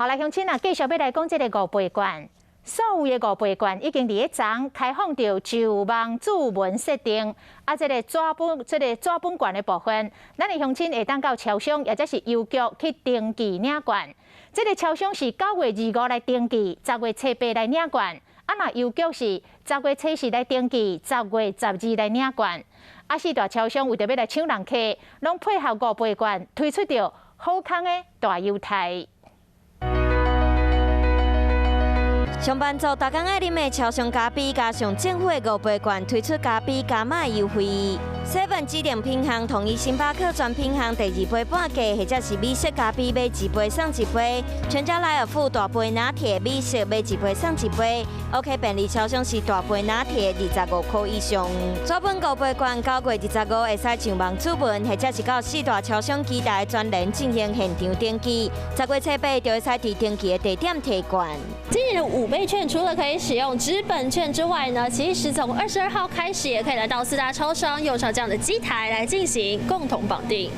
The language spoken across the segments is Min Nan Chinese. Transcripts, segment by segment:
好來，鄉親啊，繼續欲來講這个五倍券。所有的五倍券已經佇咧昨開放著上網注文設定，啊，這个紙本這个紙本券的部分，咱的鄉親會當到超商抑者是郵局去登記領券。這个超商是9月25來登記，10月初八來領券。啊，若郵局是10月初四來登記，10月12來領券。啊，四大超商為著欲來搶人客，攏配合五倍券推出著好康的大優待。上班族逐工愛啉的超商咖啡，加上政府的五倍券推出咖啡加碼優惠。Seven 指定品項統一星巴克全品項第二杯半價，或者是美式咖啡買一杯送一杯。全家萊爾富大杯拿鐵美式買一杯送一杯。OK 便利超商是大杯拿鐵25箍以上。紙本五倍券9月25會使上網注文，或者是到四大超商機台專人進行現場登記。10月初八就會使佇登記的地點提券。今年的五倍券除了可以使用紙本券之外呢，其實從22號開始也可以來到四大超商，用上這樣的機台來進行共同綁定。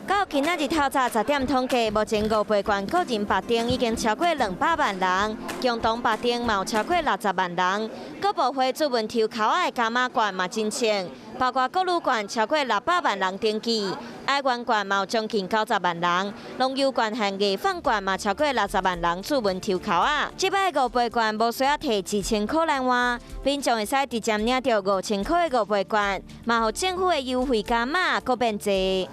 到今仔日透早10點統計，目前五倍券個人綁定已經超過200萬人，共同綁定嘛有超過60萬人。各部會注文抽鉤仔的加碼券嘛真搶，包括國旅券超過600萬人登記，愛媛券嘛有將近90萬人，農遊券和藝坊券嘛超過60萬人注文抽鉤仔。這擺五倍券無需要提1000箍來換，民眾會使直接領著5000箍的五倍券，嘛予政府的優惠加碼閣變濟。